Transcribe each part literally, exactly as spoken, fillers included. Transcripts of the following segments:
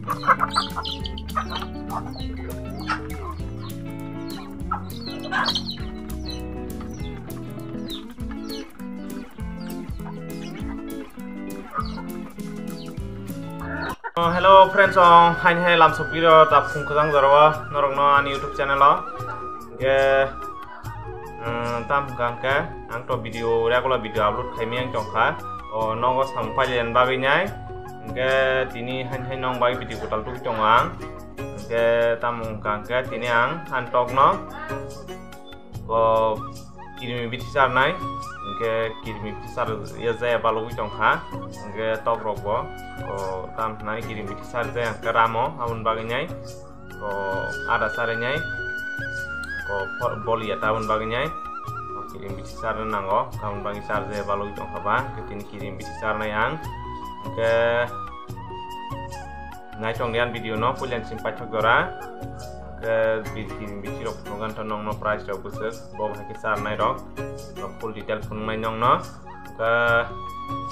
Oh, hello friends, oh, haini hai lamsok piro ta phung khajang jorao norokno ani YouTube channel o. Ge, um, tam hwnkha hwnkhe ang to video regular video upload khaimani ang tongkha. O nogo samung pailaiya bagwi nai. Hwnkhe tini haini hai nong bai video kwtal tubui tongo ang. Hwnkhe tam hwnkha hwnkhe tini ang ani tokno o kirimi bithi charnai, hwnkhe kirimi bithi char ya jaya balugwi tongkha, hwnkhe tokrokbo o tam hwnai kirimi bithi charjaya hwnkhe ramo aboni bagwi nai o ada charinai o bol ya taboni bagwi nai o kirimi bithi charna nango, aboni bagwi charjaya balugwi tongkha ba, hwnkhe tini kirimi bithi charnai ang, hwnkhe naitong di ani video no puila ni simi paithak jora. Hwnkhe bisi bisi rok phunukgwi tong nongno price rok bwswk bo hai khe charnai rok. Full detail phunuknai nongno. Hwnkhe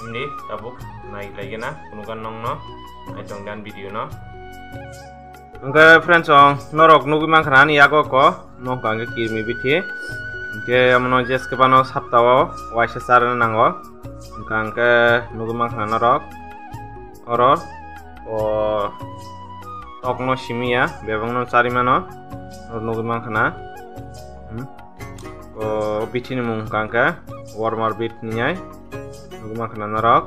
hindi tabuk nai lai gana phunukgwi nongno naitong di ani video no. Hwnkhe friends, ang norok nugwi mankha ani yago ko. Mo hwnkha hwnkhe kirimi bithi. Hwnkhe omono jeskhe phano saptao waisa charwna nango. Hwnkha hwnkhe nugwi mankha norok. Oro o tokno simiya, bebakno charimano. Oro nugwi mankha na. Hmm. O bithini mung hwnkha hwnkhe warmer bit hinwi nugwi mankha na norok.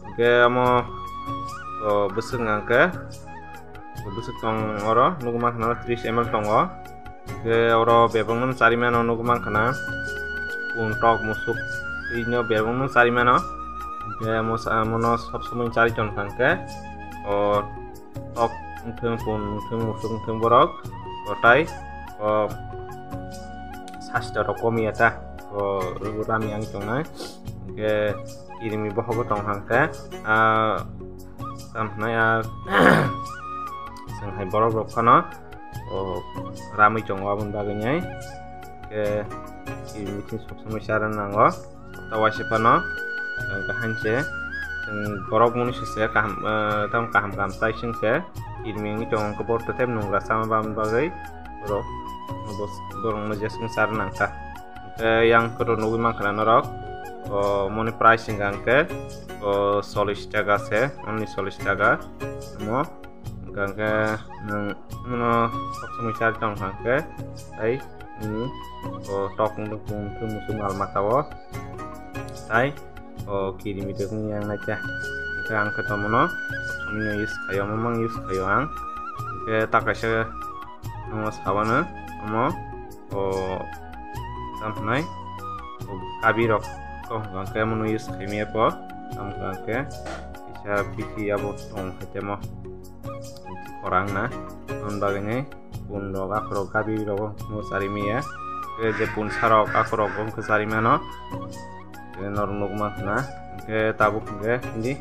Hwnkhe omo o bwswk hwnkha hwnkhe. Bwswk tong oro nugwi mankha na tris M L tongo. Hwnkhe oro bebakno charimano nugwi mankha na. Pun tok musuk twino bebakno charimano. Hwnkhe omo sa-, omono sob somoi chari tongkha hwnkhe o tok wngthung, pun wngthung, musuk wngthung borok kotai o sastro rok komiya ta o rami ang tongnai. Hwnkhe kirimi bohogo tong hwnkhe, ah, tamo hwnai, ah, chwng hai borok rok phano, oh, ramwi tongo aboni bagwi nai. Khe kirimi bithi sob somoi charwna nango. Tawai se phano, ah, kaham se, chwng borok mwnwi se kaham, ah, tamo kaham kaham chai chwng se kirimi wngwi tongo, borok tei nungra chama bam bagwi borok, borokno jeswk charwna nangkha. Hwnkhe yang photo nugwi mankha na norok, o, moni price hwnkha hwnkhe, o, chollish taka se, only chollish taka. Omo hwnkha hwnkhe nwng, nwngno sob somoi charwi tong hwnkha hwnkhe, tai nini, o, tok wngtong, wngtong muchung mal mata o, tai, o, kirimi tongwi yang naikha. Hwnkhe ang khe tomono sob somoi no use khaio, mamang use khaio ang. Hwnkhe ta kaisa, omo sabano, omo o, tamo hwnai, o, kabi rok kok hwnkha khe omono use khaimaya po, tamo hwnkha khe kisa bithi abo tong khaitemo, bithi khorang na, aboni bagwi nai pun rok akhorok kabi rok no chari maya, tei je pun sarok akhorok bo wngkha chari mano. Tei norok nukma khna, hwnkhe tabuk hwnkhe hindi.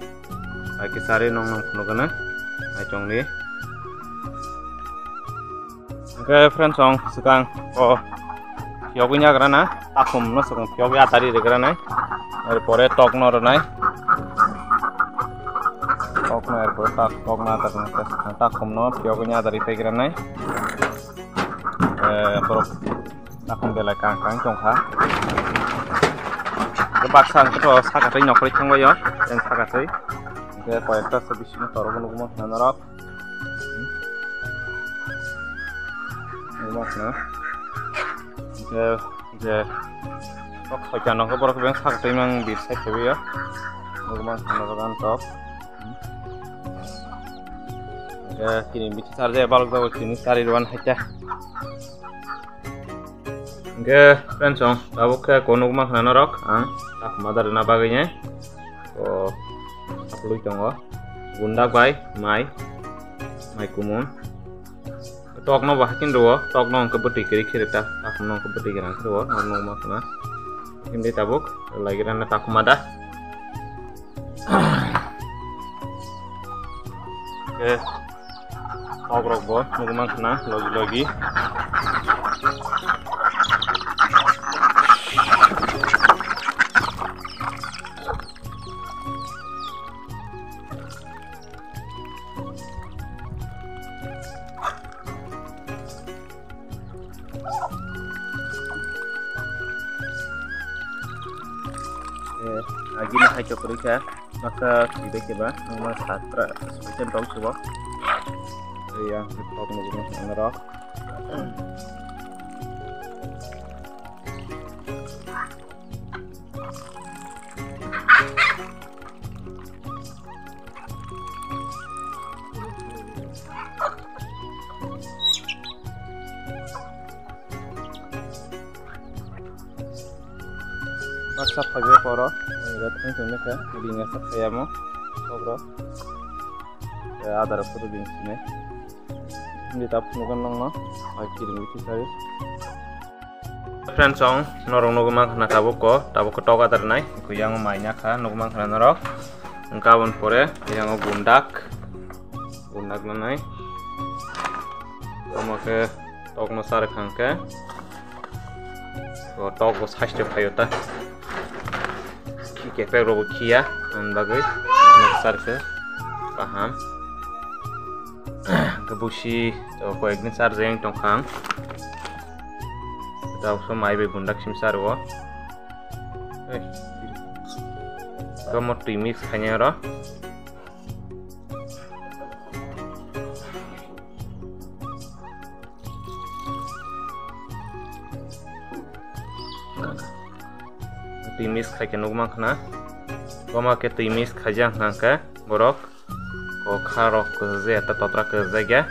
Hai khe charwi nong nang phunukgwno. Naitongdi. Hwnkhe friends, chwng swkang o phiyogwi nagrana, takhumno swkang phiyogwi atari rwgrana. Er pore tokno rwnai. Tokno er pore tak-, tokno atari rwnai. Takhumno phiyogwi atari paigrana. Eh, borok Takhum belai kang kang tongkha. Baksa hwnkhe to sakatwi nokhorwi thangbaio, yang sakatwi. Hwnkhe koyekta se bisingo torobo nukmo hwna norok. Nukmo hwna. Hwnkhe je kok soita nokhe borok beng sakatwi mang bir side khebaio. Nukmo hwna norok ang tok. Hwnkhe chini bithi charjaya balok jago chini chari rwan haikhe. Hwnkhe friends, chwng tabuk khe kok nukma khna norok ang takhuma da rwna bagwi nai. O, saplwi tongo. Gundak bai mai, mai kumun. Tokno bo hakin rwo, tokno hwnkhe bwtwi kwrwi khe rwta, takhumno hwnkhe bwtwi gwnang khe rwo, norok nukma khna. Himdi tabuk, lai gwnang takhuma da. Hwnkhe. Tokrok bo nukwi mankha na logi logi. Hai chokri kha, masa twi bai khe ba, ang ma satra special dog subo. Yang tok no gurung ang rok. Baksa phaibai koro, ret thang thang khe, bini asa phaiya mo, tobro. Adar photo bini sini. Hindi tap nukan nang no, ai kirim itu sai. Friends, song norok nugwi mankha na tabuk ko, tabuk ko tok adar nai, ko yang mai nya kha, nugwi mankha na norok. Wngkha aboni pore yang bundak, bundak no nai. Omo khe tok no sar khang khe, o tok bo saisto phaio ta. Khi kepek rok bo khiya, ang bagwi sar khe kaham. Hwnkhe busi, o, koyekni charjeng tongkha ang. Tabukso mai bai bundak sim sar o. Ei. Tomo twi mix khainai oro. Twi mix khai khe nukmankha na. Toma khe twi mix khaijak hwnkha khe borok. O kha rok kwchajya, ta totra kwchajya.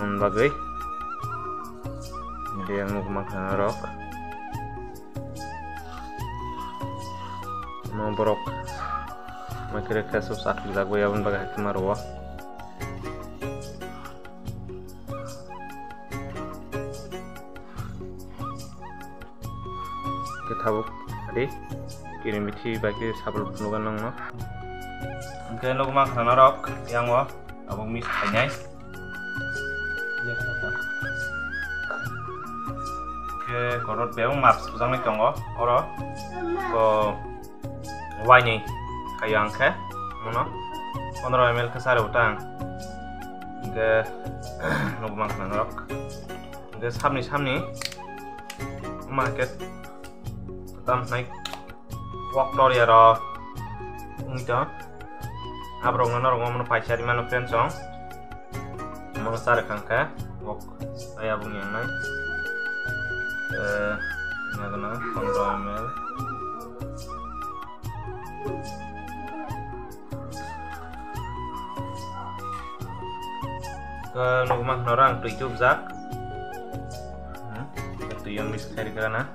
Wng bagwi. Hwnkhe ang nukmankha norok. Omo borok. Maikhe rwkhe sub sathuk jak bai aboni bagwi hakhe ma rwo. Khe tabuk adi kirim bithi bai khe sabul phunukgwi nangno. Hwnkhe nukmankha norok yango abo mix khainai. Hwnkhe kotor bebak map sujaknai tongo oro. Ko waini khaio ang khe mono pondro M L khe sari utang. Hwnkhe nukmankha norok. Hwnkhe samni samni. Market tam hnai wak tor ya ro wngwi tong. Aborok no norok omono paisa ri mano friends song. Omono chari khang khe wak ai abung yang nai. Eh, nagana pondro M L. Ke nukma khna orang twi chupjak. Hmm, twi yang mix khai rikra na.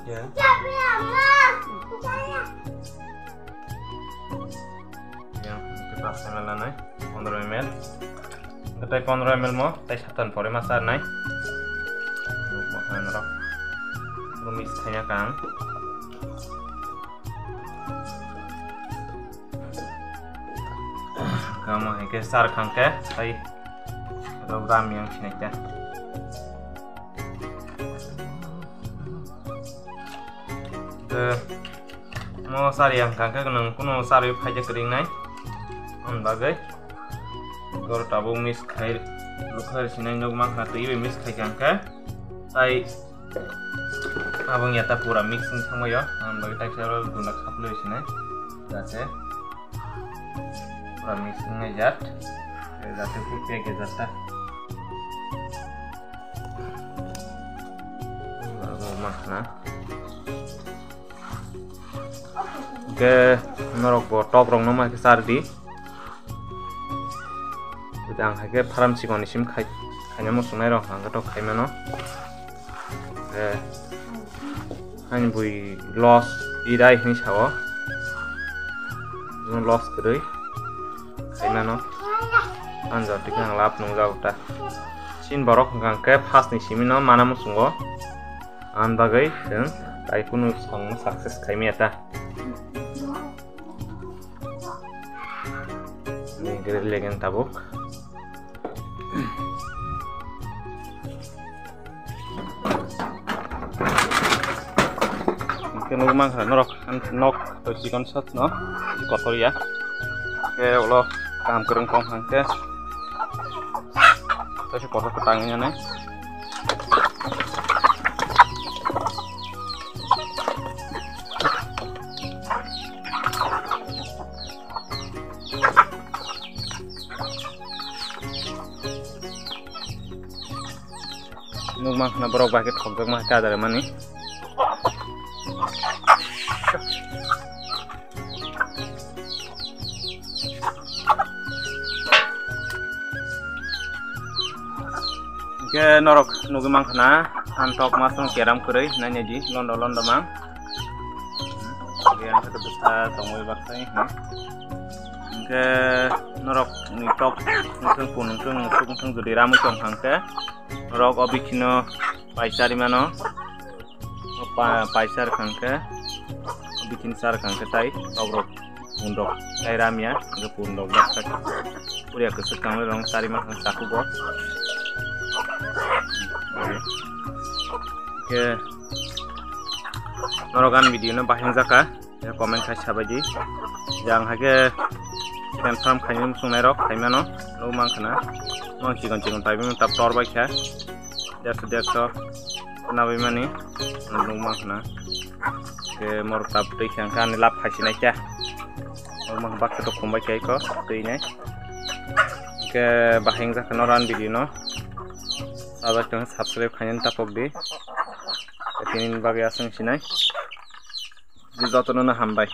Ya. Yang kita sana lanai, pondro M L. Tei pondro M L mo, tei satan pore ma sar nai. Mo khan rok. Ro mix khaiya kang. Kamo hai khe sar khang khe, tei ro ram yang sinai khe. Ke mo sari ang kangkhe nwng kunu sari phaijak ringnai. Hwn bagwi goro tabuk mix khai lukhai sinai nukma khna twi bai mix khai kangkhe. Tai abang yata pura mix wng thangbaio. Hwn bagwi taisa oro guna khaplwi sinai. Jate pura mix wngnai jat. Jate pura pek jat ta. Hwnkhe norok bo tok rok no ma khe char di. Ang hai khe farm chikon ni sim khai, khaina muchungnai rok ang khe tok khai mano. Ani bui loss irai hinwi sao. Loss kwrwi khaimano. Anjak tikhe ang lab nungjago ta. Chini borok hwnkha khe first ni simi no mana muchungo. Ang bagwi chwng tai kunu song no success khaimaya ta. Ni gre legen tabuk. Hwnkhe nukmankha norok nok to chikon sat no kotor ya. Hwnkhe ulo kaham kwrwng tong hwnkhe to se kotor kwtang ya nai. Mangkhna borok bai khe thokjakma khe adar mani. Hingke norok nugui mangkhna, ang tok masong keram kwrwi nainai di, londo londo mang. Hingke ang khe bwsa tongwi baksa wngkha. Hingke norok ni tok wngthang, pun wngthang, nungsuk wngthang, jodi ramwi tong kha hingke norok o bikhino pai chari mano. O pa-, pai char kha hingke, bikhini char kha hingke tai tokrok pun rok tai ramya, hingke pun rok baksa puria kwchwk tangwi rong chari ma hwn chakugo. Hingke norok ani video no bahai wngjakha, comment khai sabaidi. Jang hake fan farm khaini musungnai rok khaimano nukmang khana. Mang chikon chikon taibi tab tor bai kha. Derso derso nabai mani nukmang khana. Ke mor tab twi kha ani lab khaisinai kha. Mor mang baksa to khumbai kha iko twi nai. Ke bahai wngjakha norok ani video no. Sajak tong subscribe khainani tapok di. Tini bagwi aswng sinai. Jotono no hambai.